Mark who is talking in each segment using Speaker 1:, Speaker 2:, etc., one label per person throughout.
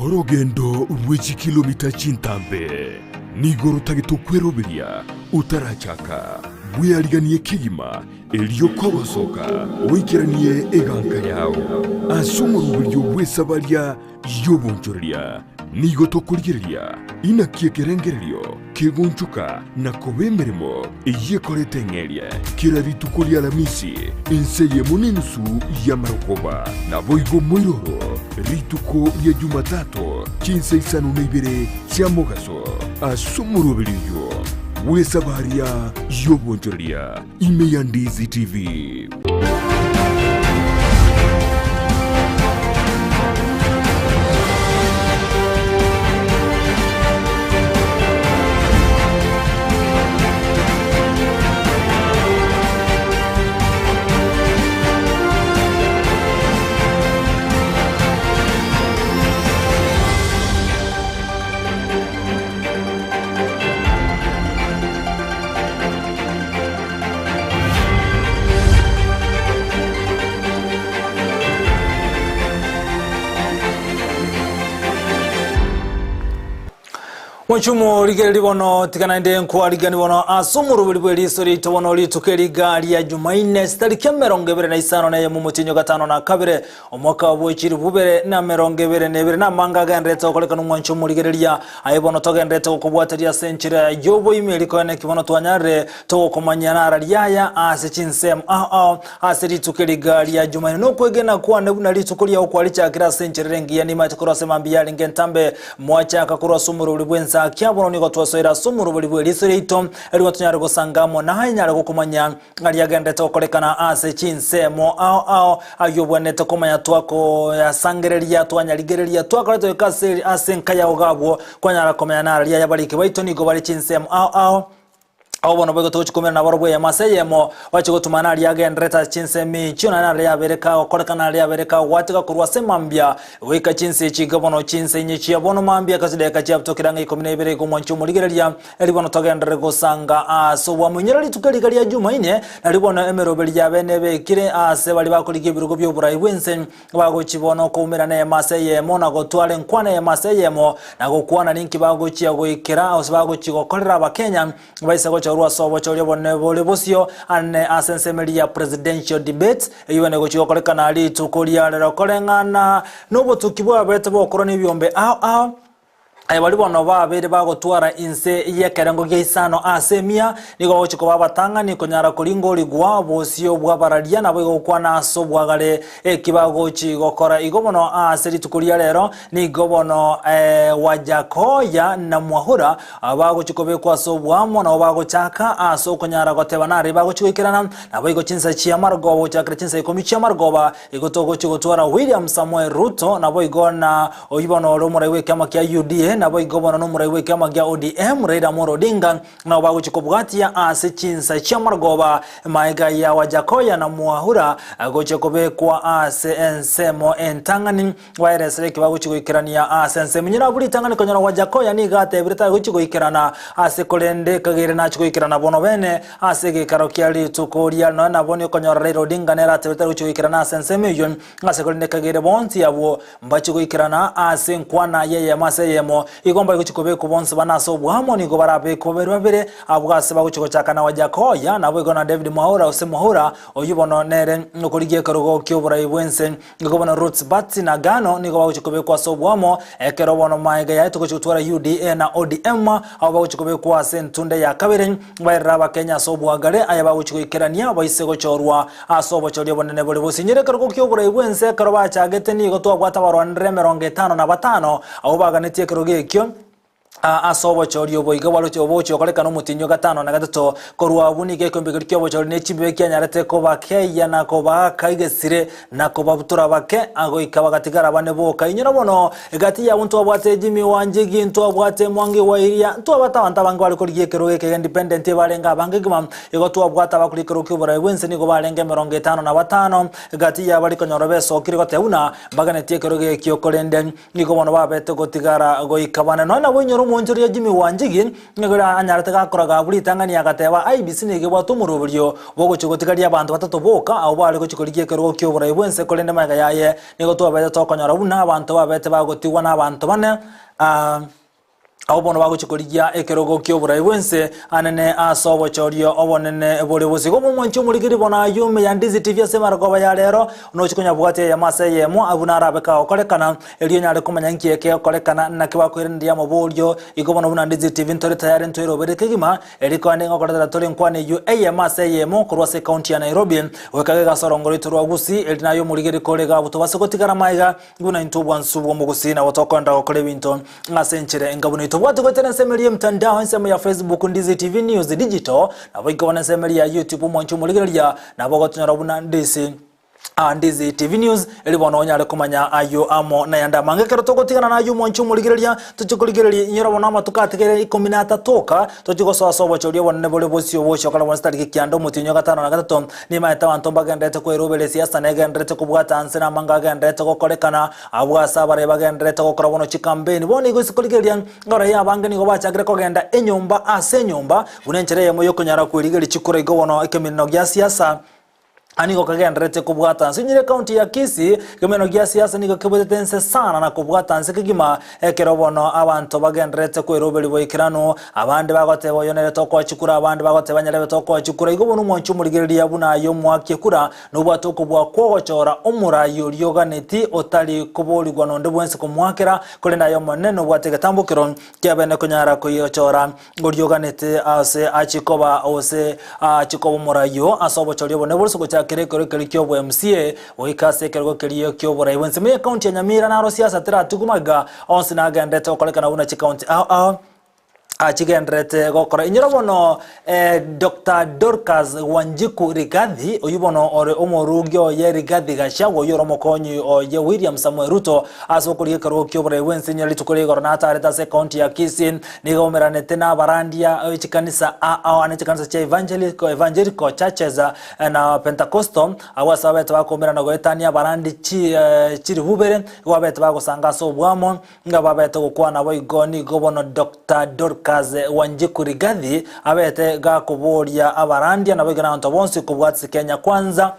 Speaker 1: Orogendo rwe chikilomita chintambe nigo rotagete okweroberia otarachaka. Bweariganie kegima erio kogosoka oikeranie eganka yao ase omoroberio bw'esabaria y'obonchoreria. Nigo tokorigereria inaki ekerengererio kegonchoka na koba emeremo eyio ekorete eng'eria kera rituko ri'Alamisi, ense eyemo nenusu y'amarogoba. Naboigo moiroro rituko ria Jumatato chinsa isano na ibere chia mogaso ase omoroberio oyio bw'esabaria y'obonchoreria ime ya Ndizi TV.
Speaker 2: Mwanchumo rigereri bono tiga naende nkwarigani bono ase omoroberi bw'eriso riaito bono rituko eriga ria Jumaine chitariki 25 na eyemo omotienyi o gatano na kabere Omwaka bwe chilifu bibere na emerongo ebere na ebere namange agendererete gokorekana omwancho omorigereria. Aye bono togendererete gokobwateria ase enchera y'oboimeri koene ki bono twanyarire togokomanyia nara riaya ase chinsemo ao ao ase rituko eriga ria Jumaine. Nokwegena kwane buna rituko riao kwarichakire ase enchera ere engiya nimaete korwa ase mambia yarenge entambe mwachaka korwa ase omoroberi bw'ensakia bono nigo twasoire ase omoroberi bw'eriso riaito erimo tonyare gosanga amo naye nyare gokomanya Aria agenderete gokorekana ase chinsemo ao ao, ayio obwenerete komanya twakoyasangereria, twanyarigereria, twakora toika ase ase enka yao iga abwo, kwanyara komenya nararia ayabariki baito nigo bare chinsemo ao ao. Abwo bono boigo togochia koumera nabarobwo eyemo ase eyemo, bachie gotumana aria agenderete ase chinsemo echio, naende naria yabere kagokorekana, naria yabere kagwateka korwa ase mambia goika chinsa echi iga bono chinsa inye chia bono mambia ase chidakika chiabutokire ang'e ikomi na ibere iga omwanchi omorigereria, Erio bono togenderere gosanga aase obwamoinyoro rituko riga ria Jumaine, nario bono emeroberi yabe nebekire aase baria bakorigia ebirogo bi'oborai bw'ense, bagochia bono koumerana eyemo ase eyemo, na gotwara enkwana eyemo ase eyemo, na gokwana ninki bagochia goikera gose bagochia gokorera Abakenya, baise gochorwa ase obochori obonene bore bosio ane ase ensemo eria ya Presidential Debates, eyio bono egochia gokorekana rituko ria rero koreng'ana nobotuki bwabete bokorwa nebiombe ao ao. Aye baria bono babeire bagotwara inse y'ekerengo gia isano ase emia, nigo bagochia koba abatang'ani konyara koringorigwa bosio bw'abararia, naboigo gokwana ase obwagare eki bagochi gokora. Igo bono ase rituko ria rero nigo bono Wajakoya na Mwahura bagochia kobekwa ase oboamo, nabo bagochaka ase okonyara goteba nare bagochia goikerana, naboigo chinsa chi'amarogoba gochakera chinsa ikomi chi'amarogoba Igo togochia gotwara William Samoei Ruto, naboigo na oyio bono ore omorai bw'ekiama kia UDA, naboigo bono nomorai bw'ekiama kia ODM Raila Amolo Odinga, nabo bagochia kobwatia ase chinsa chi'amarogoba maega ya Wajackoyah na Mwahura gochia kobekwa ase ensemo entang'ani baeresere eki bagochia goikerania ase ensemo. Inye nabwo ritang'ani konyora Wajackoyah nigo atebire tari gochia goikerana ase korende kagere nachia goikerana bono bene Ase egeikaro kia rituko ria Noe nabo nikonyora Raila Odinga nere atebete agochia goikerana ase ensemo eyio, ase korende kagere bonsi abwo mbachie goikerana ase enkwana y'eyemo ase eyemo, igo mbari gochia kobekwa bonsi bane ase oboamo, nigo barabekwe babere babere, abwo ase bagochia gochaka na Wajackoyah, naboigo na David Mwaura gose Mwaura, oyio bono nere okorigia ekerogo ki'oborai bw'ense. Nigo bono Roots Batsi na Gano nigo bagochia kobekwa ase oboamo, ekero bono maega yaye togochia gotwara UDA na ODM, abwo bagochia kobekwa ase entunda ya kabere, baerere Abakenya ase oboagare, aya bagochia goikerania baise gochorwa ase obochori obonene bore bosinyire ekerogo ki'oborai bw'ense ekero bachagete nigo twabwate abarwanire emerongo etano na batano, abwo baganetie ekerogo ekio. Ase obochori obo iga bwaroche obochie gokorekana omotienyi o gatano na gatato. Korwa abwo nigo ekeombe keria ki'obochori ne chimbibe kianyarete kobakeyia na kobaaka egesire na kobabutora bake, goika bagatigara bane boka. Inyora bono, egati yabo ntwabwate Jimmy Wanjigi, ntwabwate Mwangi wa Iria, ntwabwate abanto abange bare korigia ekerogo eke independent ebarenge abange kegima, igo twabwate abakorigia ekerogo ki'oborai bw'ense nigo barenge emerongo etano na batano, egati yabo rikonyora besokire goteba buna mbagenetie ekerogo ekio korende Nigo bono babete gotigara goika bane. Nonya nabo inyore. omoonchoreria Jimmy Wanjigi nigo anyarete gakoraga abwo ritang'ani agateba IEBC nigo ebwate omoroberio bw'ogochia gotigaria abanto batato boka abwo bare gochia korigia ekerogo ki'oborai bw'ense korende magega yaye nigo twabete tokonyora buna abanto babete bagotigwa nabanto bane aa Abwo bono bagochia korigia ekerogo ki'oborai bw'ense anene ase obochorio obonene bore bosio. Igo momwanche omorikeri bono ayio ime ya Ndizi TV ase emarogoba ya rero, nochie konyabwatia eyemo ase eyemo abwo narabe kagokorekana, erio onyare komanya nki ekegokorekana, naki bakoiraneria amaborio. Igo bono buna Ndizi TV ntore tayari ntwerobere kegima, erio korende ngokoretera tore enkwana eyio eyemo ase eyemo korwa ase ecounty ya Nairobi, goika gegasa orongo roito rwa Gusii, eri naye omorigeri kore iga abwo tobase gotigara maiga, Buna intwe obwansu bw'omogusii nabo tokoenda gokora ebinto ase enchera enga buna tobwate goetera ensemo eria y'emtandao, ensemo ya Facebook Ndizi TV News Digital, nabo iko bono ensemo eria ya YouTube omwanche omorigereria nabo ogotonyora buna Ndizi ah, Ndizi TV News eri bono onyare komanya ayio amo nayande amange. Ekero togotigana nayio omwanche omorigereria toche korigereria inyora bono amatuko atigere ikomi na atato oka toche gosoa ase obochori obonene bore bosio bosio kare bonsi tariki kianda omotienyi o gatano na gatato Nimaete abanto mbagendererete kwerubera esiasa negendererete kobwata nse na amanga agendererete gokorekana abwo ase abarai bagendererete gokora bono chikampeni. Bono igo ase korigereria abarai abange nigo bachakire kogenda enyomba ase enyomba buna enchera eyemo yokonyara kwerigeria chikura igo bono ekemineno gia siasa nigo kegendererete kobwata nse. Onyore ekaunti ya Kisii ekemineno gia siasa nigo kebwatete nse sana na kobwata nse kegima Ekero bono abanto bagendererete kweroberia boikeranu, abande bagoteba oyo nere tokoa chikura, abande bagoteba nyarebe tokoa chikura, igo bono omwanchi omorigereria buna aye omoakie kura, nobwate okobua kw'ogochora omorai oria oganeti, otari koborigwa nonde bwensi komoakera, korende aye Omonene nobwate egetambokero kiabene konyara koyochora oria oganete ase achie koba gose achie koba omorai oo ase obochori obonene borose gochakera ekero keria ki'obo MCA goika ase ekerogo keria ki'oborai bw'ensemo y'ecounty ya Nyamira naro siasa teratigwe magega onsi nagenderete gokorekana buna chicounty ao ao achigendererete gokora. Inyora bono Doctor Dorcas Wanjiku Rigathi oyio bono ore omorugi oye Rigathi Gachagua oyio ore omokonyi oye William Samoei Ruto ase okorigia ekerogo ki'oborai bw'ense inyora rituko ria igoro natarete ase ecounty ya Kisii Nigo baumeranete nabarandia be chikanisa ao ane chikanisa chia Evangelical, Evangelical Churches na Pentecostal, abwo ase babete bakoumerana goetania abarandi chi chilifu ibere, igo babete bagosanga ase oboamo, nga babete gokwana boigo nigo bono Doctor Dorcas Wanjiku Rigathi abete gakoboria abarandia naboigo nabanto bonsi kobwatisi Kenya Kwanza.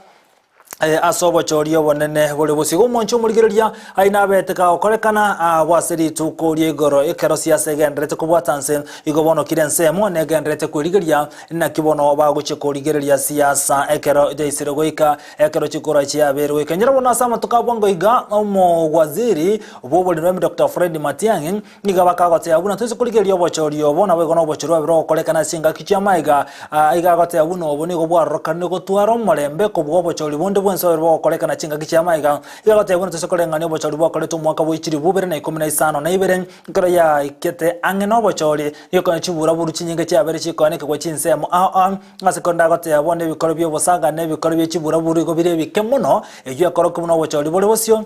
Speaker 2: Ase obochori obonene bore bosio. Igo omonche omorigereria aye nabete kagokorekana agwo ase rituko ria igoro, ekero siasa egendererete kobwata nse, igo bono kera ensemo negendererete kwerigeria, naki bono bagochia korigereria siasa ekero yaisire goika, ekero chikura chiabeire goika. Inyora bono ase amatuko a bwango iga, omowaziri bw'oboremi Doctor Fred Matiang'i, Nigo bakagoteba buna toise korigereria obochori obo, naboigo nobochori bwabere ogokorekana ase chingaki chi'amaiga. Aa, iga agoteba buna obo nigo bwarorokanire gotwara omorembe kobua obochori bonde bwensi bwabere bogokorekana chingaki chi'amaiga. Iga agoteba buna toise koreng'ania obochori bwakoretwe omwaka bwe chilifu ibere na ikomi na isano na ibere, ekero yaikete ang'e nobochori, nigo konya chiburaburu chinyinge chiabere chikoanekigwa chinsemo ao ao, ase korende agoteba bono ebikoro bi'obosaga na ebikoro bie chiburaburu igo bire ebike mono, eyio ekorokia buna obochori bore bosio.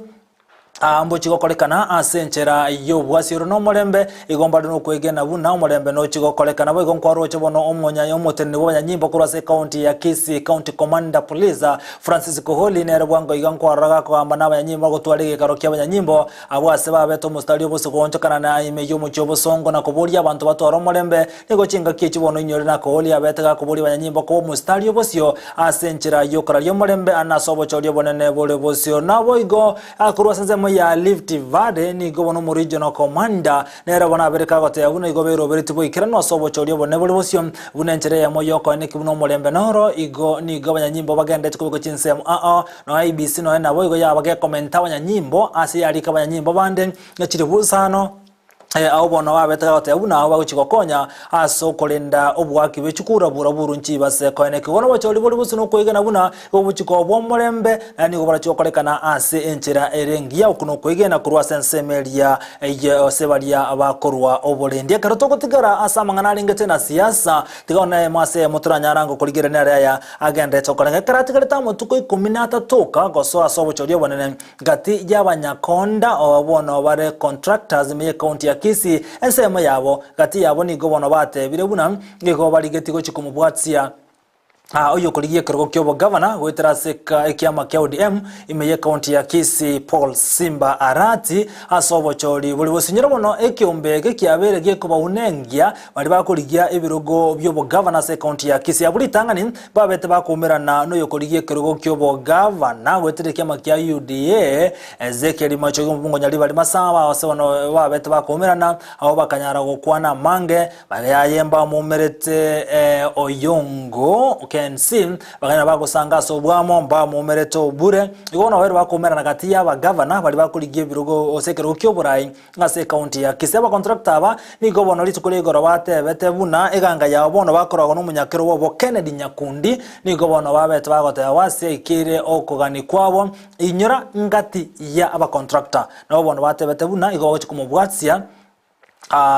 Speaker 2: Aa mbochie gokorekana ase enchera y'obwasi ore nomorembe, igo mbare nokwegena buna omorembe nochie gokorekana. Boigo nkwaroche bono omonya omoteneni bw'abanyanyimbo korwa ase ecounty ya Kisii, County Commander Police, Francis Koholi nere bwango iga nkwarora gakogamba nabanyanyimbo agotwara egekaro ki'abanyanyimbo abwo ase babete omositari obosio goonchokana na ime y'omochie obosongo na koboria abanto batware omorembe. Nigo chingaki echi bono inyore na Koholi abete gakoboria abanyanyimbo koba omositari obosio ase enchera y'okoraria omorembe ande ase obochori obonene bore bosio. Naboigo korwa ase ensemo ya Rift Valley nigo bono omoregional commander nere bono abere kagoteba buna igo beroberetie boikeranu ase obochori obonene bore bosio buna enchera eyemo y'okoeneki buna omorembe noro igo nigo abanyanyimbo bagenderete kobekwa chinsemo ao nonya IEBC nonya naboigo yaba gekomenta abanyanyimbo ase yarika abanyanyimbo bande chilifu isano Abwo bono babete gagoteba buna abwo bagochia gokonya ase okorenda oboaki bwe chikura buraburu nchibase koenekigwa nobochori bore bosio nokoegena buna obochiko bw'omorembe naende nigo borachie gokorekana ase enchera ere engiya. Okwo nokoegena korwa ase ensemo eria ase baria bakorwa oborendi. Ekero togotigara ase amang'ana arengete na siasa, tiga one eyemo ase eyemo toranyare ango korigereria nere aya agenderete gokoreka. Ekero atigarete amatuko ikomi na atato oka gosoa ase obochori obonene, Gati y'abanyakonda oo bono bare contractors ime y'ecounty ya Kisii, ensemo yabo gati yabo nigo bono batebire buna nigo barigetie gochia komobwatia. Oyokorigia ekerogo ki'obogavana goetera ase ekiama kia ODM ime y'ecounty ya Kisii Paul Simba Arati ase obochori bore bosinyire bono ekeombe eke kiabeire gekobaunengia baria bakorigia ebirogo bi'obogavana ase ecounty ya Kisii. Abwo ritang'ani babete bakoumerana noyokorigia ekerogo ki'obogavana goetera ekiama kia UDA Ezekiel Machogu omobungo Nyaribari Masaba ase bono babete bakoumerana abwo bakanyara gokwana amange Bayaye mbamoumerete oyongo kensi, bakanyara bagosanga ase obwamo, mbamoumerete obure. Igo bono babeire bakoumerana gati y'abagavana baria bakorigia ebirogo gose ekerogo ki'oborai ase ekaunti ya Kisii. Abacontractor aba nigo bono rituko ria igoro batebete buna eganga yabo bono bakoragwa nomonyakerogo obo Kennedy Nyakundi, nigo bono babete bagoteba ase aikeire okogania kwabo, Inyora ngati ya abacontractor nabo bono batebete buna igo bagochia komobwatia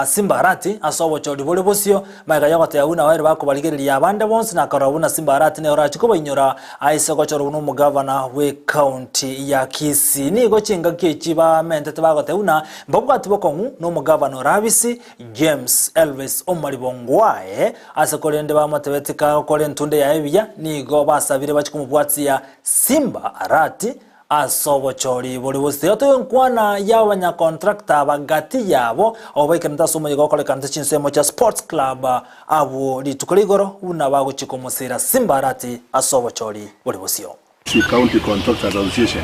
Speaker 2: Simba Arati ase obochori bore bosio, magega y'ogoteba buna abairi bakobarigereria abande bonsi na korora buna Simba Arati nere orachie kobainyora aise gochorwa buna omogavana bw'ecounty ya Kisii. Nigo chingaki echi bamentete bagoteba buna mbabwati bokong'u na omogavana Orabisi James Elvis Omariba Ongwae ase korende bamotebeti kagokora entunde yaye buya nigo basabire bachie komobwatia Simba Arati Ase obochori bore bosio togenkwana y'abanyakontrakta aba gati yabo, abwo baikerente ase omoyega okorekanete chinsemo chia Sports Club abwo rituko rigoro buna bagochia komosira Simba Arati ase obochori bore bosio.
Speaker 3: Kisii County Contractors Association,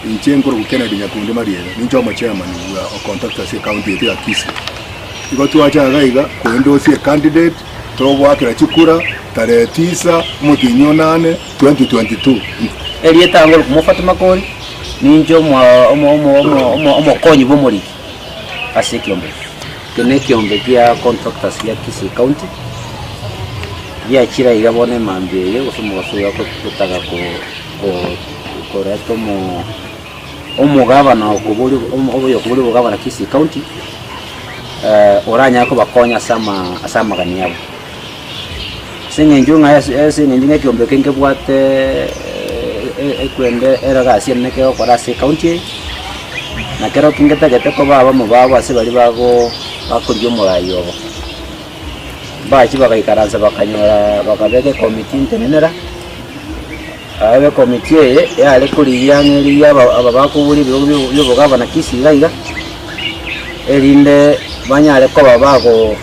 Speaker 3: Inche nkorokwa Kennedy Nyakundi Mariere, ninche omochairman bwa contractors ecounty yaito ya Kisii. Igo twacha iga iga koendosia ecandidate togoakera chikura tarehe tisa omotienyi onane 2022.
Speaker 4: Erieta ngorokwa Moffat Makori, ninche omokonyi bw'omoriki ase ekiombe eke. Eke nekiombe kia contractors gia Kisii County, giachire iga bono emambia eye gose omogaso oyo gotaka koreta omogabana okoboria oyokoboria obogabana Kisii County, oranyare kobakonya ase ase amagani abo. Ase eng'encho ng'a ase eng'encho ng'a ekeombe eke nkebwate ekwende ere egasi enene kegokora ase ecounty eye, na kero kingetagete koba abamo babo ase baria bago bakorigia omorai obo. Mbachie bagaikaransa bakanyora bakabeka ecommittee ntenenera, ebe ecommittee eye yare korigia ang'e riria aba aba bakoboria ebirogo bia bia obogavana Kisii iga iga, erinde banyare koba bago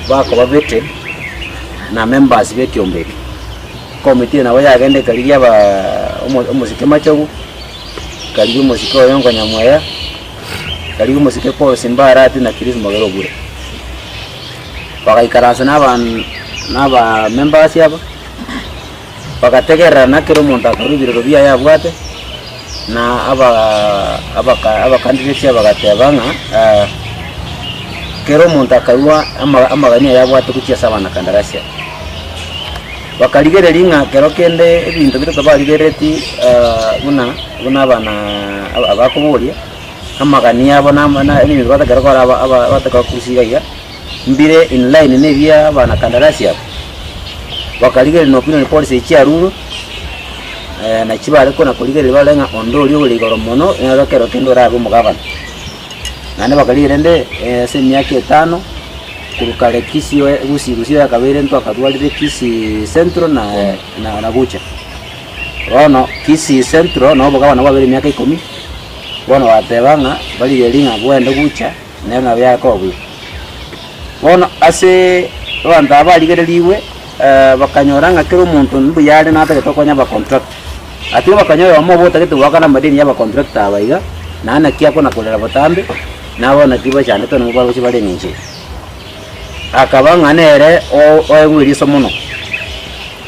Speaker 4: bakoba vetted na members ba ekiombe eke. Ecommittee eye nabo yagenda ekarigia abaa omo omosike Machogu, ekarigia omosike Oyongo Nyamweya, ekarigia omosike Paul Simba Arati na Chris Mogere Obure. Bagaikaransa na aban na aba members aba, bagategererana kera omonto akarwa ebirero biaye abwate, na aba abaka abacandidates bagateba ng'a kera omonto akarwa ama amagani aye abwate gochia ase abanakandarasi aba. Bakarigereria ng'a kero kende ebinto bire barigerereti buna buna abana abakoboria, amagani abo na ama na ebinto batakera kora aba aba bataka korusia iga iga, mbire in line na ebia abanakandarasi aba. Bakarigereria na opinion polls echi chiarurwe, nachi bare kona korigereria barore ng'a onde oria ore igoro mono nere ekero kende orabe omogabana. Naende bakarigereria rende ase emiaka etano, korwa kare Kisii oye Gusii Gusii yakabeire ntwakatwarire Kisii Central na na Gucha. Bono Kisii Central nabo obogabana bwabeire emiaka ikomi, bono bateba ng'a barigererie ng'a bwende Gucha. Nere nabo yakoba buya. Bono ase abanto aba barigererigwe, bakanyora ng'a kera omonto mbuya are natagete gokonya abacontractor. Lakini bakanyora oyomo obo otagete goakana amadeni ya abacontractor aba iga, naende naki akona korera botambe, nabo naki bachandete nabo baroche bare eng'encho eye. Akaba ng'a nere o- oegwe eriso mono.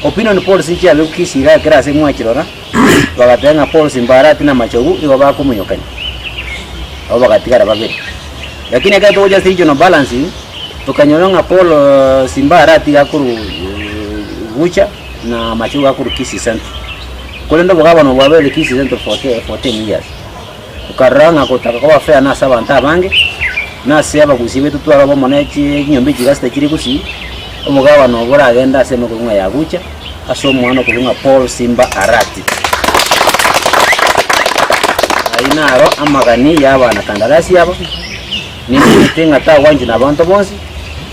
Speaker 4: Opinion polls nchiabe Kisii iga ekero ase mwachirora, bagateba ng'a Paul Simbarati na Machogu igo bakomonyokania, abwo bagatigara babere. Lakini ekero togocha ase regional balancing, tokanyora ng'a Paul Simbarati iga akorwa Gucha na Machogu akorwa Kisii Central. Korende obogabana obo bwabeire Kisii Central for te for ten years. Okarora ng'a gotaka koba fair na ase abanto abange, na ase abagusii baito tware obomo ne chi chinyomba echi iga chitachiri gusii, omogabana obo oragende ase emekong'u ng'a yagucha, ase omwana okorwa ng'a Paul Simba Arati. Ayio naro amagani ya abanakandarasi aba, nimanyete ng'a tagwanchwa na abanto bonsi,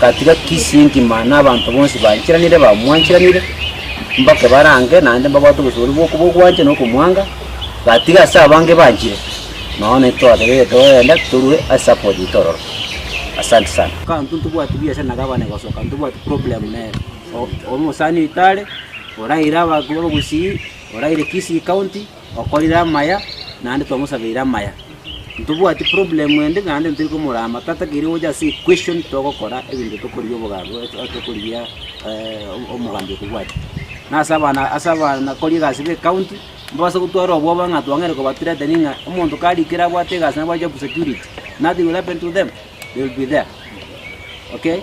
Speaker 4: gatiga Kisii engima na abanto bonsi bancheranire bamwancheranire. Mbake barange naende mbabwate obosibore bw'okobogwancha na okomwanga, gatiga ase abange banchire, nonya naintwe twatebire togende torue ase support yaito ororo. Asante sana. Kanto ntobwati biasara na gavana egosoka ntobwati problem nere. Omosani oito are, oraire abagusii, oraire Kisii county, okorire amaya, naende twamosabeire amaya. Ntobwati problem ende naende ntori komorama tatakeire gocha ase equation togokora ebinto tokorigia obogambi tokorigia omogambi okobwatia. Na ase abana ase abanakori egasi ba ecounty, mbabase gotwara obwoba ng'a twang'eire koba threatening ng'a omonto karikire abwate egasi nabwate job security, nothing will happen to them, they will be there, okay.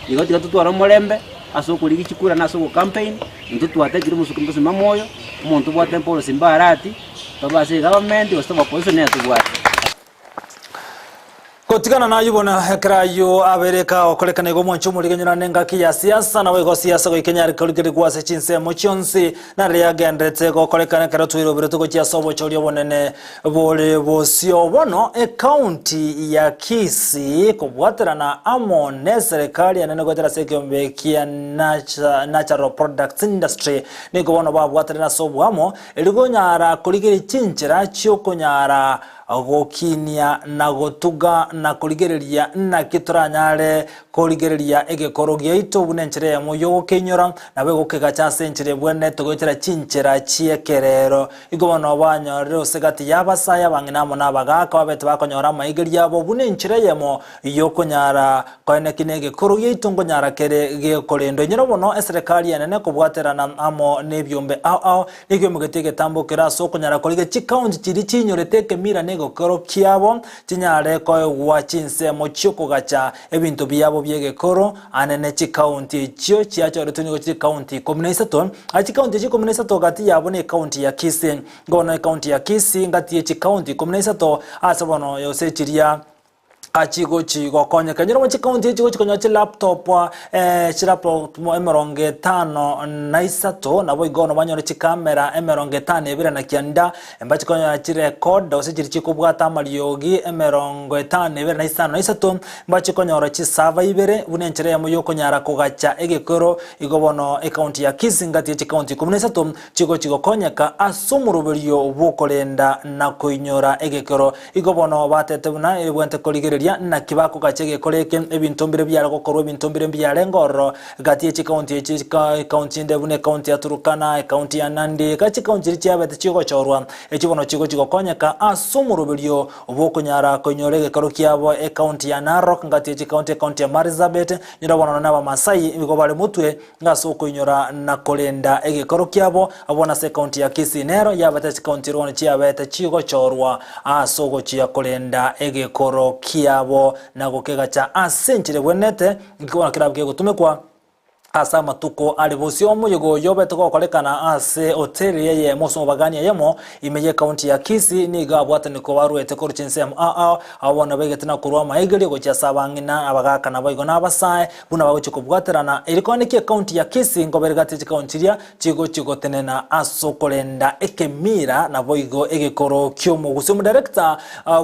Speaker 4: Igo tiga totware omorembe ase okorigia chikura na ase ogocampaign, intwe twatekire omosuku mbosimamo oyo, omonto obwate policy mbarati. Tobe ase egovernment gose tobe opposition nere tobwate.
Speaker 2: Gotigana nayio bono ekero ayio abeire kagokorekana igo omwancho omorigenyora nengaki ya siasa naboigo siasa goika enyare korigerigwa ase chinsemo chionsi nare yagenderete gokorekana ekero twairoberetwe gochia ase obochori obonene bore bosio. Bono ecounty ya Kisii kobwaterana amo neserekari enene goetera ase ekeombe kia Natural Products Industry nigo bono babwaterana ase oboamo Erio konyara korigereria chinchera chi'okonyara gokinia na gotuga na korigereria naki toranyare korigereria egekoro giaito buna enchera eyemo y'ogokeinyora, nabo egokegacha ase enchera ebwenerete goetera chinchera chi'ekerero. Igo bono banyorire ase gati y'abasae, abang'ina amo nabagaaka babete bakonyora amaigerio abo buna enchera eyemo y'okonyara koeneki negekoro giaito nkonyara kere gekorendwa. Inyora bono eserekari enene kobwaterana amo nebiombe ao ao nigo emogete egetambo kere ase okonyara korigia chikaunti chiria chinyorete ekemira na egekoro kiabo chinyare koegwa chinsemo chiokogacha ebinto biabo biegekoro anene chikaunti echio chiachoretwe nigo chire kaunti ikomi na isato. Ase chikaunti echio ikomi na isato gati yabo ne ekaunti ya Kisii. Bono ekaunti ya Kisii ngati ye chikaunti 13 ase bono yose chiria achigochi gokonyeka. Nyora chikaunti echi gochi konyora chilaptop chilaptop emerongo etano na isato, nabo igo nobanyore chikamera emerongo etano ebere na kianda, mbachi konyora chirecorder gose chiria chikobwata amariogi emerongo etano ebere na isano na isato, mbachi konyora chisava ibere buna enchera eyemo yokonyara kogacha egekero. Igo bono ekaunti ya Kisii ngati ye chikaunti ikomi na isato chigochi gokonyeka ase omoroberio bw'okorenda na koinyora egekero. Igo bono batete buna ebwente korigereria naki bakogacha egekoro eke, ebinto mbire biare gokorwa ebinto mbire mbiarenge ororo gati ye chikaunti echi ekaunti ende buna ekaunti ya Turukana, ekaunti ya Nandi, iga chikaunti chiria chiabete chigochorwa echi bono chigochi gokonyeka ase omoroberio bw'okonyara koinyora egekoro kiabo ekaunti ya Narok ngati ye chikaunti ekaunti ya Marsabit, nyora bono nonye Abamasai igo bare motwe Ase okoinyora na korenda egekoro kiabo, abwo nase ekaunti ya Kisii nero yabete ase chikaunti rono chiabete chigochorwa ase ogochia korenda egekoro kiabo na gokegacha ase enchera ebwenerete, ekero kerabe kegotumekwa ase amatuko are bosio. Omoyega oyo obete gokorekana ase hoteli eyemo ase omobagani eyemo ime y'ekaunti ya Kisii nigo abwatanigwe barwete korwa chinsemo ao ao, abwo bono baigete na korwa amaigerio gochia ase abang'ina, abagaka naboigo na abasae. Buna bagochia kobwaterana, erio koaneki ekaunti ya Kisii nkobere gati ye chikaunti chiria chigochia gotenena ase okorenda ekemira naboigo egekoro ki'omogusi. Omodirector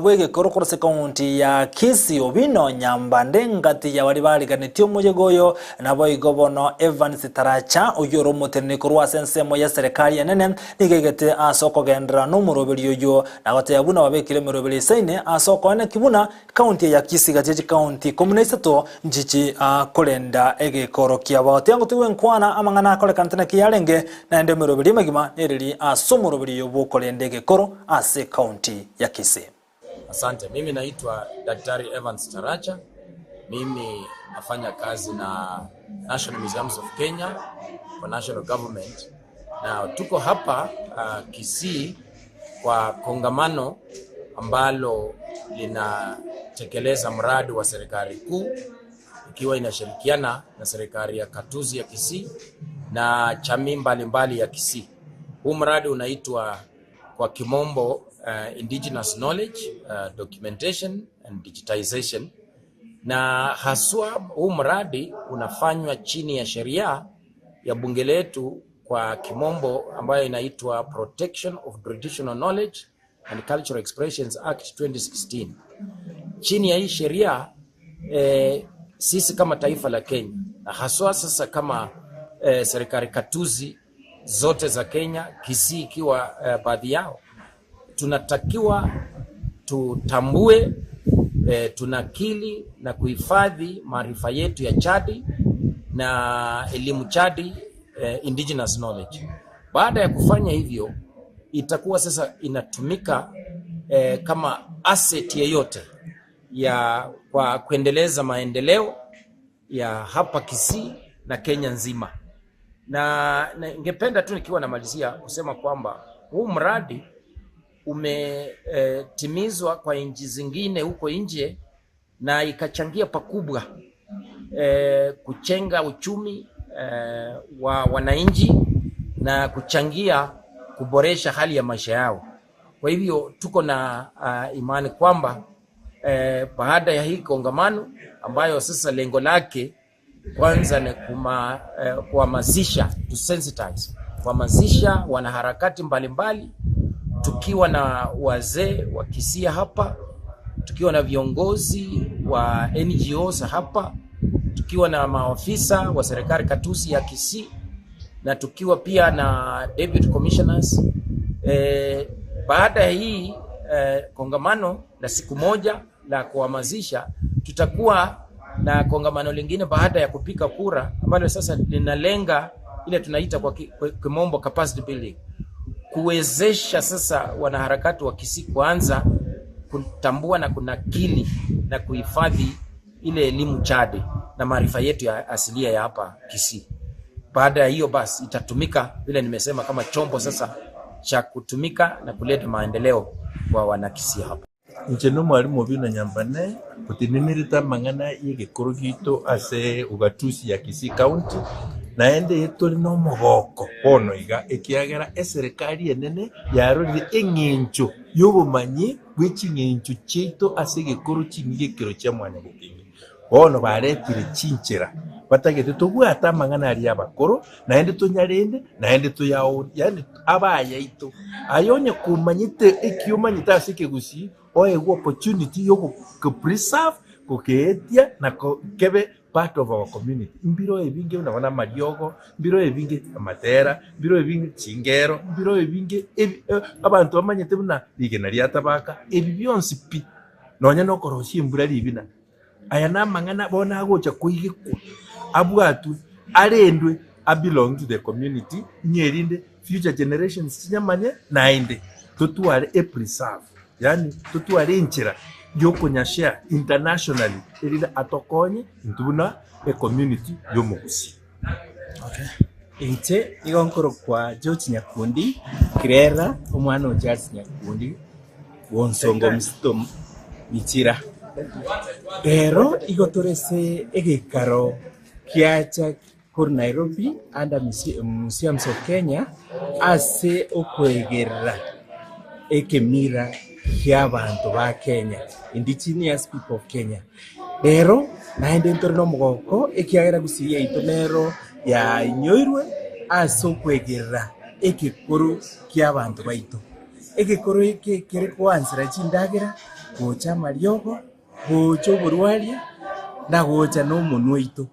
Speaker 2: bw'egekoro korwa ase ekaunti ya Kisii Obino Nyambande ngati ya baria bariganetie omoyega oyo naboigo bono Evans Taracha oyio ore omoteneni korwa ase ensemo y'eserekari enene nigo aigete ase okogenderera nomoroberi oyio na goteba buna babekire emeroberi esaine ase okoeneki buna Ekaunti eye ya Kisii gati ye chikaunti 13 nchichi korenda egekoro kiabo. Tiga ngotigwe nkwana amang'ana akorekanete naki yarenge, naende emeroberi emegima nereri ase omoroberi oyo bw'okorenda egekoro ase ekaunti ya Kisii.
Speaker 5: Asante, mimi naitwa Daktari Evans Taracha, mimi nafanya kazi na National Museums of Kenya kwa national government na tuko hapa uh, Kisii kwa kongamano ambalo linatekeleza mradi wa serikali kuu ikiwa inashirikiana na serikali ya Katuzi ya Kisii na jamii mbalimbali ya Kisii. Huu mradi unaitwa kwa kimombo Indigenous Knowledge Documentation and Digitization, na haswa huu mradi unafanywa chini ya sheria ya bunge letu kwa kimombo ambayo inaitwa Protection of Traditional Knowledge and Cultural Expressions Act 2016. Chini ya hii sheria eh, sisi kama taifa la Kenya na haswa sasa kama eh, serikali katuzi zote za Kenya, Kisii ikiwa baadhi yao, tunatakiwa tutambue, tunakili na kuhifadhi maarifa yetu ya chadi na elimu chadi, indigenous knowledge. Baada ya kufanya hivyo, itakuwa sasa inatumika kama asset yeyote ya kwa kuendeleza maendeleo ya hapa Kisii na Kenya nzima. Na ningependa tu nikiwa namalizia kusema kwamba huu mradi umetimizwa kwa nchi zingine huko nje na ikachangia pakubwa kuchenga uchumi wa wananchi na kuchangia kuboresha hali ya maisha yao. Kwa hivyo tuko na imani kwamba baada ya hii kongamano ambayo sasa lengo lake kwanza ni kuhamasisha, to sensitize, kuhamasisha wanaharakati mbalimbali, tukiwa na wazee wa Kisii hapa, tukiwa na viongozi wa NGOs hapa, tukiwa na maafisa wa serikali katusi ya Kisii na tukiwa pia na deputy commissioners. Baada ya hii kongamano la siku moja la kuhamasisha, tutakuwa na kongamano lingine baada ya kupiga kura ambalo sasa linalenga ile tunaita kwa kimombo capacity building, kuwezesha sasa wanaharakati wa Kisii kuanza kutambua na kunakili na kuhifadhi ile elimu chade na maarifa yetu ya asilia ya hapa Kisii. Baada ya hiyo basi itatumika vile nimesema kama chombo sasa cha kutumika na kuleta maendeleo kwa wanakisii hapa.
Speaker 6: Inche na omwalimu Obinna Nyambane, otenenerete amang'ana y'egekoro gito ase ugatusi ya Kisii County, naende tore na omogoko bono iga, ekiagera eserekari enene yarorire eng'encho y'obomanyi bwe ching'encho chiaito ase egekoro ching'ige ekero chia mwanyagetinge. Bono baretire chinchera batagete tobwate amang'ana aria abakoro, naende tonyarende, naende toyaorie, yaani abayaito. Aye onye komanyete eki omanyete ase ekegusii, oegwe opportunity ya ogopreserve, gokeetia na kebe part of our community. Mbiro ebinge buna bono amariogo, mbiro ebinge amatera, mbiro ebinge chingero, mbiro ebinge ebi abanto bamanyete buna rigena ria tabaka, ebi bionsi pi, nonya na okorosia embura ribina. Aya namang'ana bono agocha koigekwa, abwatwe, arendwe, a belong to the community, ng'a erinde future generations chinyamanye naende totware e preserve, yaani totware enchera yokonya share internationally erinde atokonye intwe buna e community y'omogusii.
Speaker 7: Inche nigo nkorokwa George Nyakundi Kirera, omwana o Charles Nyakundi bw'Onsongo Msito Michira. Rero igo tore ase egekaro kiacha korwa Nairobi under Museums of Kenya ase okoegerera ekemira ki'abanto ba Kenya, indigenous people of Kenya. Rero naende ntore nomogoko ekiagera gusii yaito nero yainyoirwe ase okwegerera egekoro ki'abanto baito. Egekoro eke kere koansera chindagera, gocha amariogo, gocha oborwaria, na gocha nomonwa oito.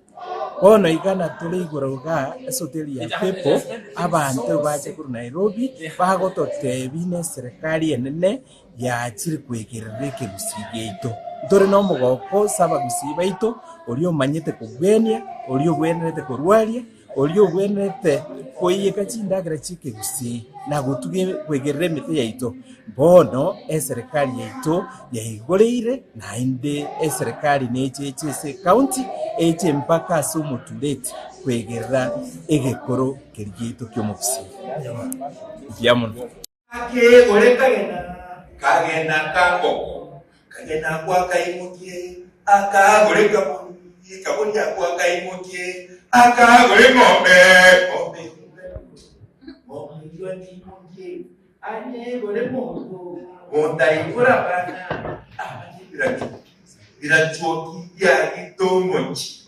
Speaker 7: Bono iga natore igoro igaa ase hoteli ya Pepo, abanto bache korwa Nairobi bagototebia ne eserekari enene yachire kwegerera ekegusii giaito. Ntore nomogoko ase abagusii baito, oria omanyete kobwenia, oria obwenerete korwaria, oria obwenerete koiyeka chindagera chi'ekegusii na gotuga kwegerera emete yaito. Bono eserekari yaito yaigoreire, naende eserekari neche eche ase ecounty, eche mpaka ase omotureti kwegerera egekoro keria giaito ki'omogusii. Mbuya mono.
Speaker 8: Ake ore kagena, kagena ka ngoko, kagena akwo akaimokie, akagore kabori, kabori akwo akaimokie, akagore ng'ombe, ng'ombe ng'ombe eyio anyimokie, anyegore monto, monto aibore abana, abana ebirachuoki, birachuoki biagete omochie.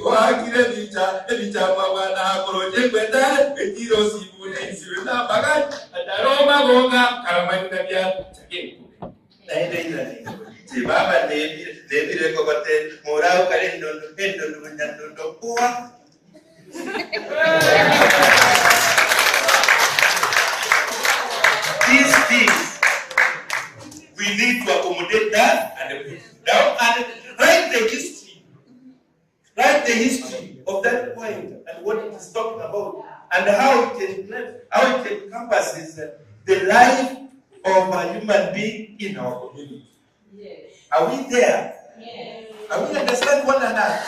Speaker 8: Oakire ebicha, ebicha mwa bwana akoroche ekwetare, etire osibu ensibe na amagani, atare omagonga, karamani na bia chake naende irane chibaba nebire nebire kogote morao kare endondo endondo nyandondo koa. These things we need to accommodate that and put it down and write the history. Write the history of that point and what it is talking about and how it, how it encompasses the life of a human being in our community. Are we there? Yes. Are we understand one another?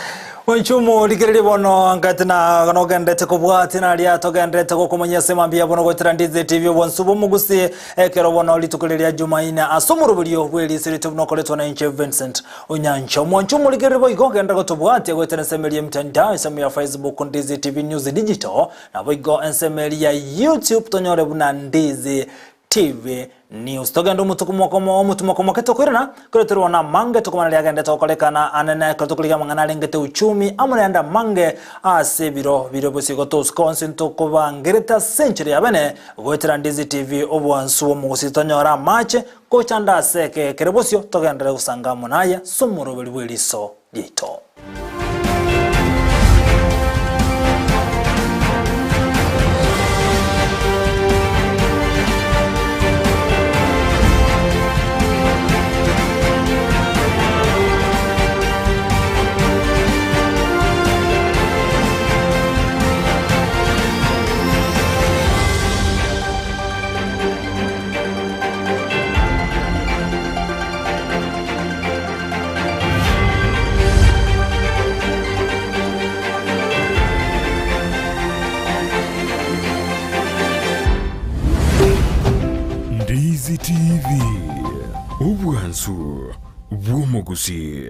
Speaker 2: Mwanchumo rigereria bono ngati na nogendete kobwati naria togendete gokomanya ase mambia bono goetera Ndizi TV obonsu bomogusi ekero bono rituko riria Jumaine ase omoroberio bw'eriso rito buna okoretwa na inche Vincent Onyancha. Omwanchumo rigereria boigo genda gotobwatia goetera ensemo eria emitandao ensemo ya Facebook Ndizi TV News Digital naboigo ensemo eria ya YouTube tonyore buna Ndizi TV News. Togende omotuko omotumo komoke tokoirana kore torwana amange tokomana riagendete gokorekana anene ekero tokorigia amang'ana arengete uchumi amo naende amange ase ebiro bire bosio igo tosuka onsi ntokobangerete ase enchera ya bene goetera Ndizi TV obwansu bw'omogusi tonyore amache gochanda ase eke kere bosio togenderere gosanga amo naye ase omoroberi bw'eriso riaito.
Speaker 1: Ndizi TV, obwansu bw'omogusi.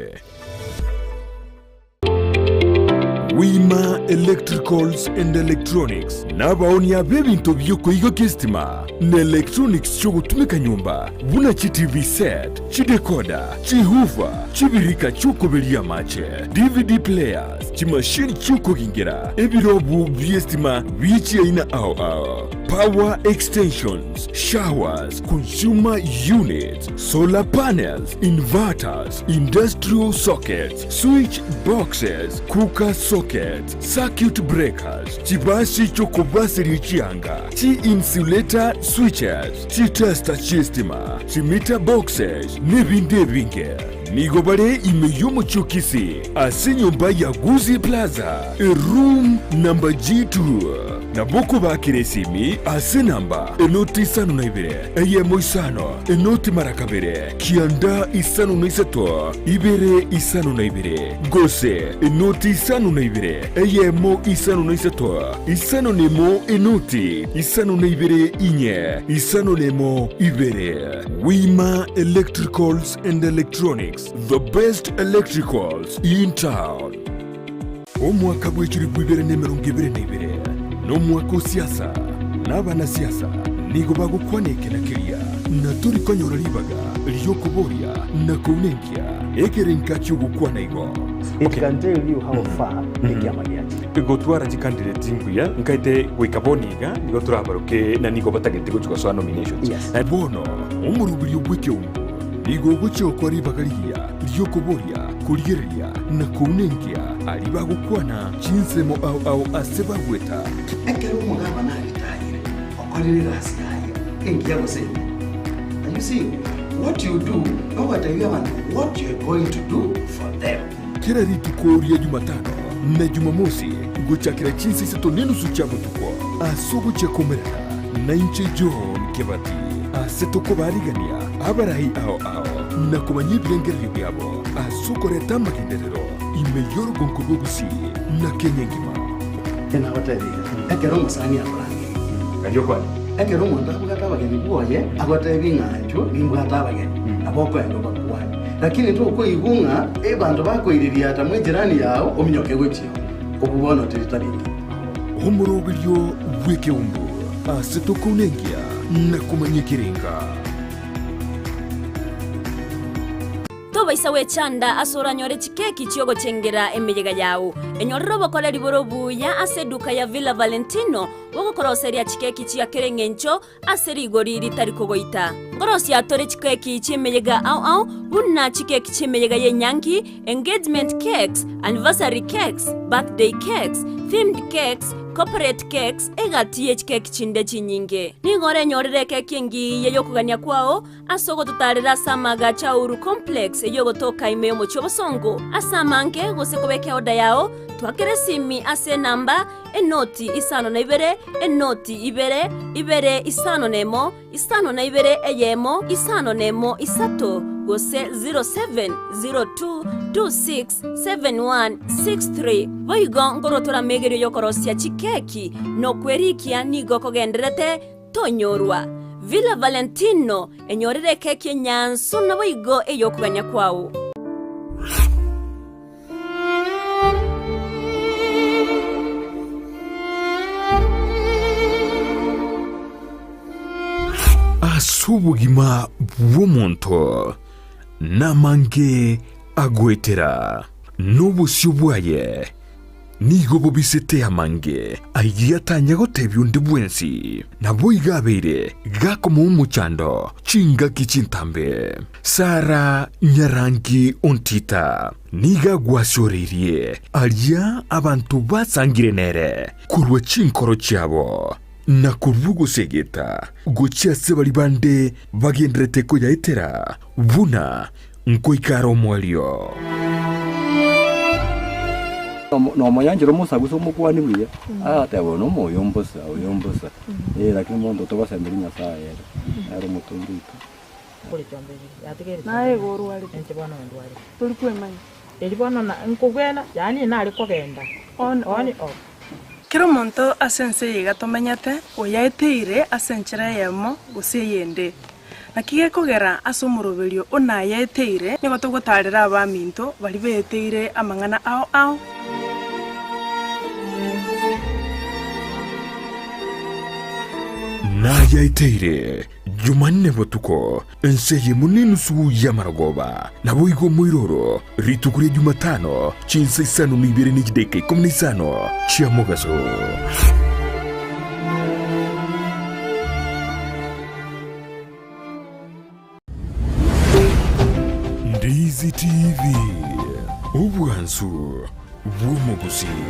Speaker 1: Wima Electricals and Electronics nabaonia b'ebinto bi'okoigokia esitima na electronics chi'ogotumeka nyomba buna chi TV set, chidecoder, chihoofer, chibirika chi'okoberia amache, DVD players, chimashini chi'okogingera, ebirobu bi'esitima bie chiaina ao ao, power extensions, showers, consumer units, solar panels, inverters, industrial sockets, switch boxes, cooker sockets, circuit breakers, chibasi chi'okobaseria chianga, chi-insulator switches, chitester chi'estima, chimeter boxes, nebinde ebinge. Nigo bare ime y'omochie o Kisii, ase enyomba ya Gusii Plaza, eroom number G2. Nabo okobakera esimi ase enamba enoti isano na ibere, eyemo isano, enoti mara kabere, kianda isano na isato, ibere isano na ibere, gose enoti isano na ibere, eyemo isano na isato, isano na emo enoti isano na ibere inye, isano na emo ibere. Wima Electricals and Electronics, the best electricals in town. Omwaka bw'echilifu ibere na emerongo ebere na ibere nomwaka o siasa, na abanasiasa nigo bagokwana eke na keria, na tori konyora ribaga ri'okoboria na kounenkia ekerenka ki'ogokwana igo.
Speaker 9: It can tell you how far ekiama giachire.
Speaker 10: Gotwara chicandidate mbuya nkaete goika bono iga nigo torabaroke na nigo batagete gochia gosoa nominations.
Speaker 9: Yes.
Speaker 1: Bono omoroberio bw'ekeungo nigo ogochia gokora ribaga rigiya ri'okoboria, korigereria, na kounenkia aria bagokwana chinsemo ao ao ase bagweta.
Speaker 11: Ekero omogabana aritayire, okorire egasi yaye engiya gose embe. And you see, what you do, nogotebia abanto what you are going to do for them.
Speaker 1: Kera rituko ria Jumatano na Jumamosi gochakera chinsa isato nenusu chia botuko ase ogochia komerana nainche John Kebati ase tokobarigania abarai ao ao na komanya ebirengererio biabo ase okoreta amagenderero ime y'orogonko rw'Ogusii na Kenya engima.
Speaker 11: Nagotebirie, ekero omosani akorangeria,
Speaker 10: Karia okwane.
Speaker 11: ekero omonto abwate abageni bwoye, agotebi ng'a inchuo nimbwate abageni, nabo okoenda obakwane. Lakini tokoigwa ng'a abanto bakoiriria ata mw'ejirani yao ominyoke gochia oo, obwo bono teri tari engiya.
Speaker 1: Omoroberio bw'ekeumbu ase tokounenkia na komanya ekerenga.
Speaker 12: Tobaisa gwechanda ase oranyore chikeki chi'ogochengera emeyega yao. Enyorere obokoreri bore obuya ase eduka ya Villa Valentino bogokoroseria chikeki chia kera eng'encho ase rigori ritari kogoita. Nkorosia tore chikeki chi'emeyega ao ao buna chikeki chi'emeyega y'enyangi, engagement cakes, anniversary cakes, birthday cakes, themed cakes, corporate cakes, egati ye chikeki chinde chinyinge. Nigo orenyorere ekeki engiya y'okogania kwao Ase ogototaarera ase amaagacho a Uhuru Complex eyio ogotoka ime y'omochie obosongo ase amange gose kobeka eoda yao, twakere esimi ase enamba, enoti isano na ibere, enoti ibere, ibere isano na emo, isano na ibere eyemo, isano na emo isato, gose 0702267163. Boigo nkorwa toramegerio y'okorosia chikeki na okwerikia nigo kogendererete Tonyorwa. Villa Valentino, enyorere ekeki enyansu naboigo ey'okogania kwao.
Speaker 1: Ase obogima bw'omonto namange agoetera, na obosio bwaye Nigo bobisete amange ayio atanya gotebia onde bwensi. Naboigo abeire gakomoa omochando chingaki chintambe. Sara nyarangi ontita nigo agwasioreirie aria abanto basangire nere korwa chinkoro chiabo, na korwa ogosegeta gochia ase baria bande bagenderete koyaetera buna Nkoika are omoerio.
Speaker 13: Nomoyanchera omosagusa omokuani buya, agateba oyo nomoyo mbosa, oyo mbosa. Eh, lakini monto togosemberia Nyasaye ere, nere omotongi oito.
Speaker 14: Naye igo orwarete, tori kwemanya. Kera omonto ase ense eye iga tomenyete, oyaeteire ase enchera eyemo gose eyende. Naki gekogera ase omoroberio o nayaeteire, nigo togotaarera abaminto baria beeteire amang'ana ao ao.
Speaker 1: Nayaeteire Jumanne botuko, ense eyemo nenusu y'amarogoba, naboigo omoiroro, rituko ria Jumatano, chinsa isano na ibere ne chidaeka ikomi na isano chia mogaso. Ndizi TV, obwansu bw'omogusii.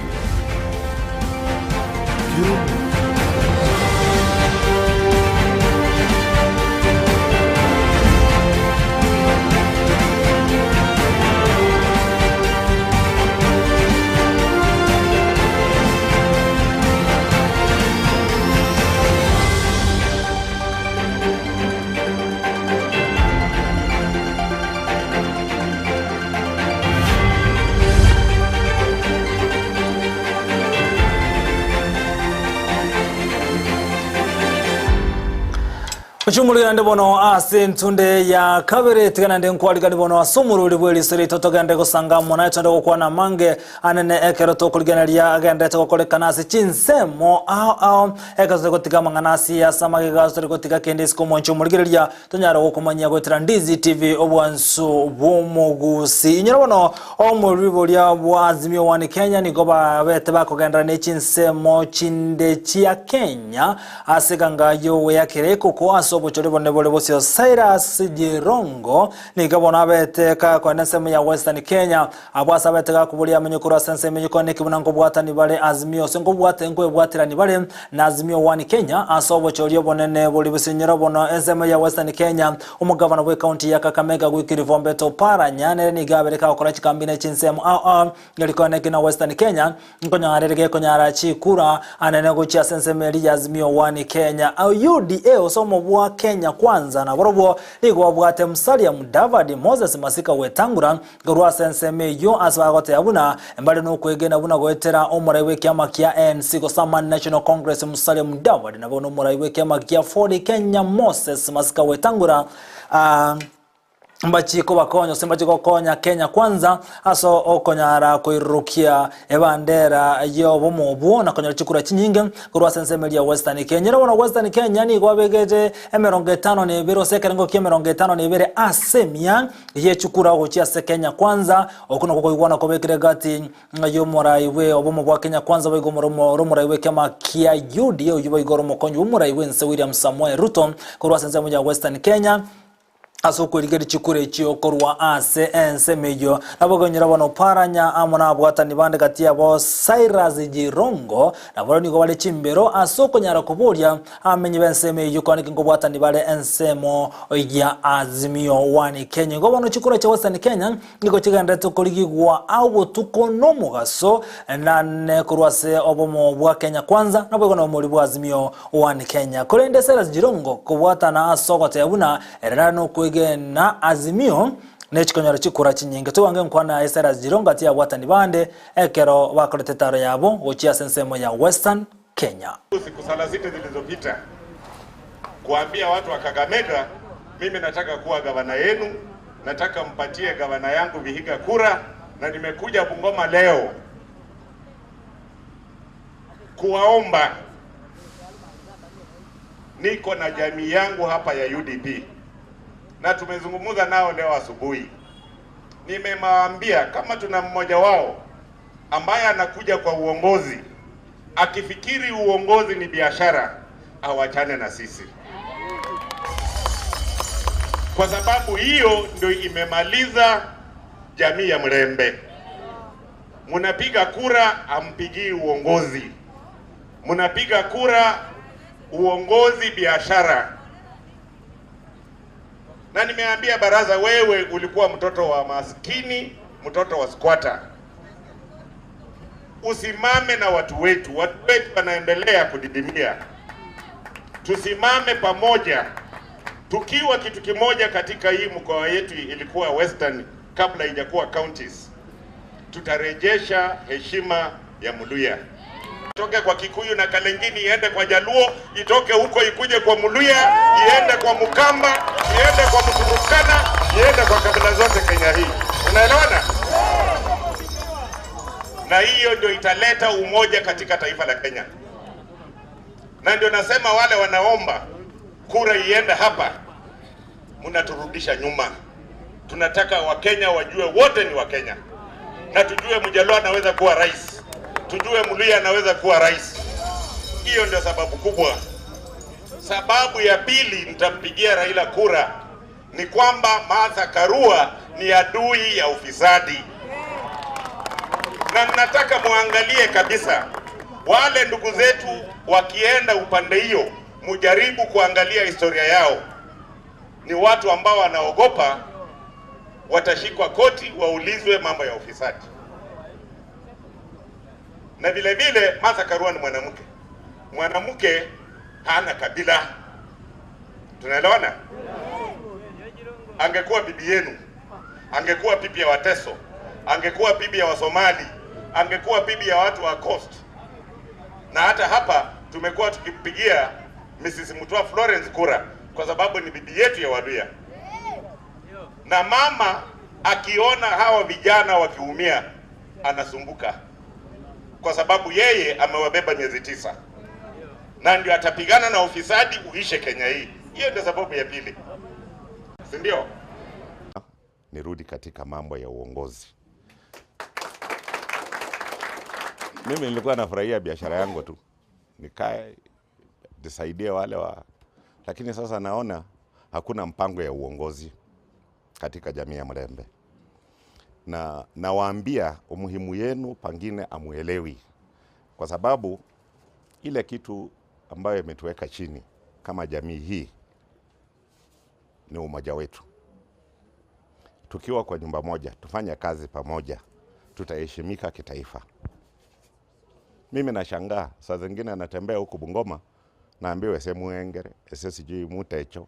Speaker 2: Ochumurigande bono ase entunde ya kabere tiganande nkwarigani bono ase omorweri bw'eriso riaito togende gosanga amo naye twende gokwana amange anene ekero tokorigereria agenderete gokorekana ase chinsemo ao ao ekero tore gotiga amang'ana ase ase amagega ase tore gotiga kende isiko omonche omorigereria Tonyare gokomanyia goetera Ndizi TV obwansu bw'omogusi. Inyora bono omorwri boria bwa Azimio One Kenya nigo babete bakogenderera ne chinsemo chinde chia Kenya ase eganga y'ogoyakera ekoko ase obochori bonene bore bosio Cyrus Jirongo nigo bono abete gakoenda ensemo ya Western Kenya abwo ase abete gakoboria amenye korwa ase ensemo eyio kone buna nkobwatani bare Azimio ase nkobwate nkoebwaterani bare na Azimio One Kenya ase obochori obonene bori bosinyora bono ensemo ya Western Kenya. Omogavana bw'ecounty ya Kakamega Wycliffe Ombeta Oparanya nere nigo abere kagokora chikambi ne chinsemo ao ao erikone ekina Western Kenya nkonyara ere gekonyara chikura anene gochia ase ensemo eria ya Azimio One Kenya. UDA ase omobua Kenya Kwanza naborobwo nigo babwate Musalia Mudavadi, Moses Masika Wetangula, Korwa ase ensemo eyio ase bagoteba buna mbare nokwegena buna goetera omorai bw'ekiama kia ANC gose Amani National Congress Musalia Mudavadi nabo nomorai bw'ekiama kia Ford Kenya Moses Masika Wetangula. Mbachie kobakonya gose mbachie gokonya Kenya Kwanza ase okonyara koirurukia ebandera y'obomo obwo na konyora chikura chinyinge korwa ase ensemo eria ya Western Kenya. Ere bono Western Kenya nigo abegete emerongo etano na ebere gose ekerengo kia emerongo etano na ebere ase emia ye chikura gochia ase Kenya Kwanza. Okwo nakwo koigwana kobekire gati y'omorai bwe obomo bwa Kenya Kwanza boigo ore omorai bw'ekiama kia UDA oyio boigo ore omokonyi bw'omorai bw'ense William Samoei Ruto korwa ase ensemo ya Western Kenya. Ase okwerigeria chikura echio korwa ase ensemo eyio, nabo okonyora bono Oparanya amo nabwatani bande gati yabo Cyrus Jirongo, nabarabwo nigo bare chimbero ase okonyara koboria abamenyi b'ensemo eyio kwaneki nkobwatani bare ensemo ya Azimio One Kenya. Igo bono chikura chia Western Kenya Nigo chigendererete korigigwa obotuko na omogaso, nane korwa ase obomo bwa Kenya Kwanza, naboigo na obomori bwa Azimio One Kenya. Korende Cyrus Jirongo kobwatana ase ogoteba buna ere nare nokwegena Azimio nechikonyora chikura chinyinge. Tobange nkwana yaye Cyrus Jirongo ati abwatani bande ekero bakorete etaro yabo gochia ase ensemo ya Western Kenya.
Speaker 15: Siku thelathini zilizopita kuambia watu wa Kakamega, mimi nataka kuwa gavana yenu, nataka mpatie gavana yangu Vihiga kura, na nimekuja Bungoma leo kuwaomba. Niko na jamii yangu hapa ya UDP na tumezungumza nao leo asubuhi. Nimewaambia kama tuna mmoja wao ambaye anakuja kwa uongozi akifikiri uongozi ni biashara, awachane na sisi, kwa sababu hiyo ndio imemaliza jamii ya Mrembe. Mnapiga kura, ampigii uongozi, mnapiga kura uongozi biashara. Na nimeambia baraza, wewe ulikuwa mtoto wa maskini, mtoto wa squatter usimame na watu wetu. Watu wetu wanaendelea kudidimia, tusimame pamoja tukiwa kitu kimoja katika hii mkoa yetu. Ilikuwa Western kabla haijakuwa counties. Tutarejesha heshima ya Mluya, itoke kwa Kikuyu na Kalenjini iende kwa Jaluo, itoke huko ikuje kwa Mluya, iende kwa Mkamba, iende kwa Mturukana, iende kwa kabila zote Kenya hii. Unaelewana? Na hiyo ndio italeta umoja katika taifa la Kenya, na ndio nasema wale wanaomba kura iende hapa, mnaturudisha nyuma. Tunataka Wakenya wajue wote ni Wakenya, na tujue Mjaluo anaweza kuwa rais, tujue Mluya anaweza kuwa rais. Hiyo ndio sababu kubwa. Sababu ya pili nitampigia Raila kura ni kwamba Martha Karua ni adui ya ufisadi na nataka muangalie kabisa wale ndugu zetu wakienda upande hiyo, mujaribu kuangalia historia yao. Ni watu ambao wanaogopa watashikwa koti waulizwe mambo ya ufisadi. Na vile vile Martha Karua ni mwanamke, mwanamke hana kabila. Tunaelewana? Angekuwa bibi yenu, angekuwa bibi ya Wateso, angekuwa bibi ya Wasomali, angekuwa bibi ya watu wa Coast. Na hata hapa tumekuwa tukimpigia Mrs. Mutua Florence kura kwa sababu ni bibi yetu ya Waluya. Na mama akiona hawa vijana wakiumia anasumbuka, kwa sababu yeye amewabeba miezi tisa, na ndio atapigana na ufisadi uishe Kenya hii. Hiyo ndio sababu ya pili, si ndio?
Speaker 16: Nirudi katika mambo ya uongozi. Mimi nilikuwa nafurahia biashara yangu tu, nikae nisaidie wale wa, lakini sasa naona hakuna mpango ya uongozi katika jamii ya Mrembe, na nawaambia umuhimu yenu pangine amuelewi, kwa sababu ile kitu ambayo imetuweka chini kama jamii hii ni umoja wetu. Tukiwa kwa nyumba moja, tufanye kazi pamoja, tutaheshimika kitaifa. Mimi nashangaa saa zingine natembea huku Bungoma, naambiwa ese muengere ese sijui mutecho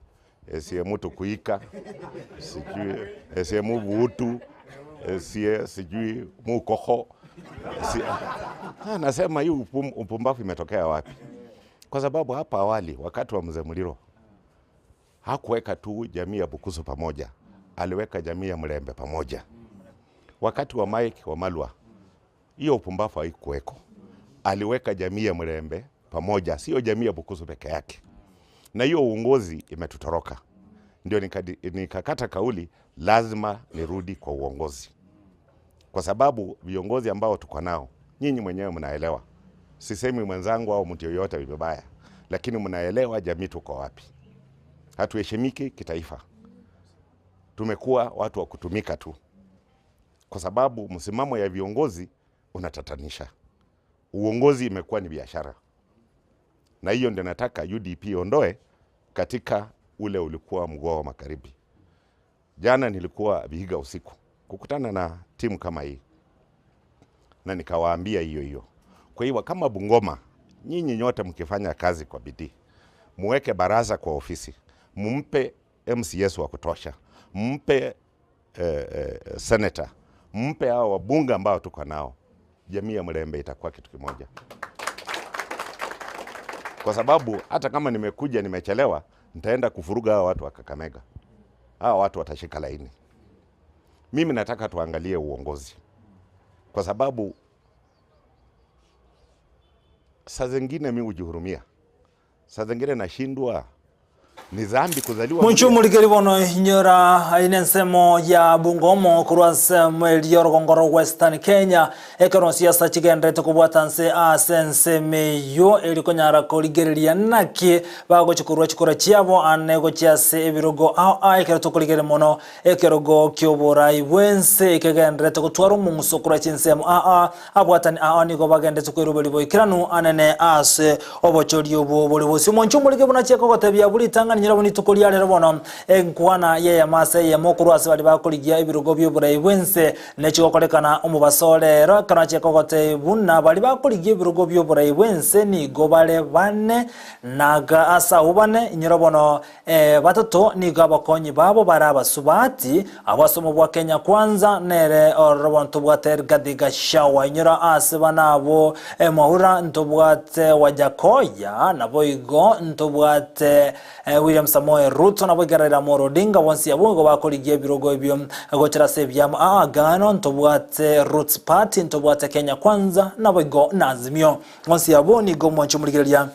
Speaker 16: esie mutukuika sijui esie mubutu esie sijui mukoho esie. Ah, nasema hii upumbavu imetokea wapi? Kwa sababu hapa awali wakati wa Mzee Muliro hakuweka tu jamii ya Bukusu pamoja, Aliweka jamii ya Mlembe pamoja. Wakati wa Mike Wamalwa hiyo upumbavu haikuweko. Aliweka jamii ya Mlembe pamoja, sio jamii ya Bukusu peke yake, na hiyo uongozi imetutoroka. Ndio nikakata kauli, lazima nirudi kwa uongozi, kwa sababu viongozi ambao tuko nao, nyinyi mwenyewe mnaelewa, sisemi mwenzangu au mtu yoyote vibaya, lakini mnaelewa jamii tuko wapi. Hatuheshimiki kitaifa, tumekuwa watu wa kutumika tu, kwa sababu msimamo ya viongozi unatatanisha. Uongozi imekuwa ni biashara, na hiyo ndio nataka UDP iondoe katika ule ulikuwa mgoa wa magharibi. Jana nilikuwa Vihiga usiku kukutana na timu kama hii, na nikawaambia hiyo hiyo. Kwa hiyo kama Bungoma, nyinyi nyote mkifanya kazi kwa bidii, muweke baraza kwa ofisi, mumpe MCS wa kutosha, mumpe senator, mpe hao wabunge ambao tuko nao, jamii ya Mlembe itakuwa kitu kimoja, kwa sababu hata kama nimekuja nimechelewa, nitaenda kufuruga hawa watu wa Kakamega. Hawa watu watashika laini. Mimi nataka tuangalie uongozi, kwa sababu saa zingine mi hujihurumia, saa zingine nashindwa ni dhambi kuzaliwa
Speaker 2: Moncho mulikeri bono inyora ine ensemo ya Bungoma korwa ensemo eria orogongoro Western Kenya ekero siasa chigenderete kobwata nse ase ensemo eywo eri konyara korigereria naki bagochi korwa chikura chiabo ane gochia ase ebirogo ao ao ekero tokorigereria mono ekerogo kia oborai bwense ekegenderete gotwara omong'uso korwa chinsemo aa abwatani ao nigo bagendete koiroberia boikeranu anene ase obochori obwo bori bosio. Omonche omorike buna chiekogotebia buri ritang'ani nyira buna rituko riarero bono enkwana yeyemo ase eyemo korwa ase baria bakorigia ebirogo bia oborai bwense nechigokorekana omobaso rero ekero chiekogotebia buna baria bakorigia ebirogo bia oborai bwense nigo bare bane naga ase abwo bane inyora bono batato nigo abakonyi babo bare abasubati abwo ase omobwa Kenya Kwanza nere ororo bono tobwate Rigathi Gachagua inyora ase bana abwo Mwaura ntobwate Wajackoyah naboigo ntobwate William Samoei Ruto naboigo Raila Amolo Odinga bonsi abwo nigo bakorigia ebirogo ebio gochera ase ebiamo Agano ntobwate Roots Party ntobwate Kenya Kwanza naboigo na Azimio bonsi abwo nigo omwanchi omorigereria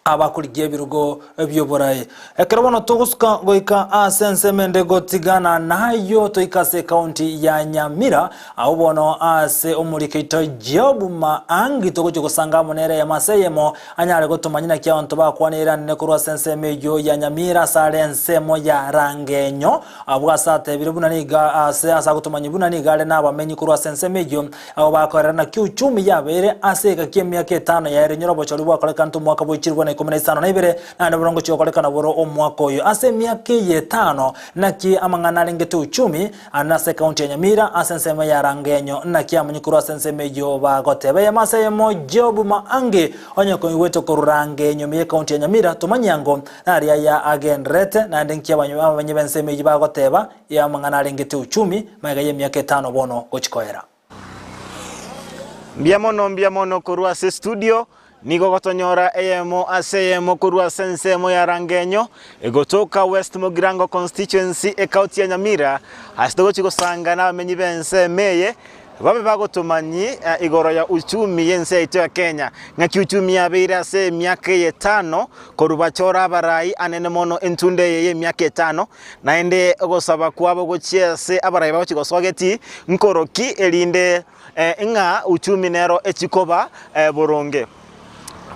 Speaker 2: abakorigia ebirogo bi'oborai. Ekero bono togosuka goika ase ensemo ende gotigana nayio toike ase ekaunti ya Nyamira, agwo bono ase omoriko oito Job Maangi togochia gosanga amo nere eyemo ase eyemo anyare gotomanya naki abanto bakwaneire anene korwa ase ensemo eyio ya Nyamira ase are ensemo ya Rangenyo abwo ase atebire buna nigo ase ase agotomanyia buna nigo are nabamenyi korwa ase ensemo eyio Abwo bakorera naki uchumi yabeire ase egaki emiaka etano yaeire nyora obochori bwakorekanete omwaka bwe chilifu na ikomi na isano na ibere, naende borongo chigokorekana boro omwaka oyo. Ase emiaka eye etano naki amang'ana arengete uchumi ande ase ekaunti ya Nyamira ase ensemo ya Rangenyo naki amonye korwa ase ensemo eyio bagoteba eyemo ase eyemo Job Maangi onye koigwete korwa Rangenyo ime y'ekaunti ya Nyamira tomanye ango nari aya agendererete naende nki abamenyi b'ensemo eyio bagoteba y'amang'ana arengete uchumi magega y'emiaka etano bono gochikoera.
Speaker 17: Mbuya mono, mbuya mono korwa ase estudio, nigo gotonyora eyemo ase eyemo korwa ase ensemo ya Rangenyo, egotoka West Mugirango Constituency, ecounty ya Nyamira, ase togochi gosanga nabamenyi b'ensemo eye, babe bagotomanyi igoro ya uchumi y'ense yaito ya Kenya. Ng'aki uchumi yabeire ase emiaka eye etano, korwa bachore abarai anene mono entunda eye y'emiaka etano, Naende ogosaba kwabo gochia ase abarai bagochia gosoa getii nkoroki, erinde ng'a uchumi nero echie koba boronge.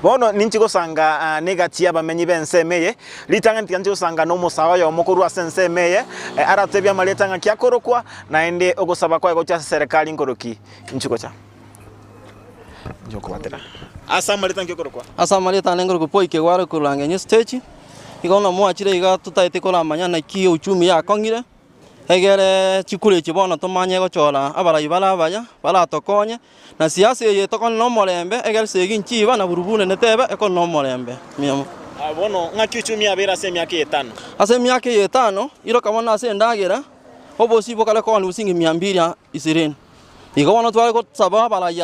Speaker 17: Bono ninchie gosanga negati y'abamenyi b'ensemo eye, ritang'ani tiga nchie gosanga nomosae oyomo korwa ase ensemo eye, aratebie amarieta ng'aki akorokwa, naende ogosaba kwaye gochia ase serikali nkoroki. Inchuo gocha. Inchuo nkobatera. Ase amarieta nki okorokwa?
Speaker 18: Ase amarieta ane nkorokwa Paul Kegware korwa Rangenyo Stage. Igo buna mwachire iga totaete koramanya naki uchumi yakong'ire, egere chikura echi bono tomanye gochora abarai bare abaya, baratokonye, na siasa eye tokore na omorembe, egere esegi nchiba na buruburu nende tebe ekore na omorembe. Mbuya mono.
Speaker 17: Bono ng'aki uchumi yabeire ase emiaka eye etano?
Speaker 18: Ase emiaka eye etano, iroka bono ase endagera, obosie bokare koonigwa chiringi mia mbili ishirini. Igo bono tware gosaba abarai.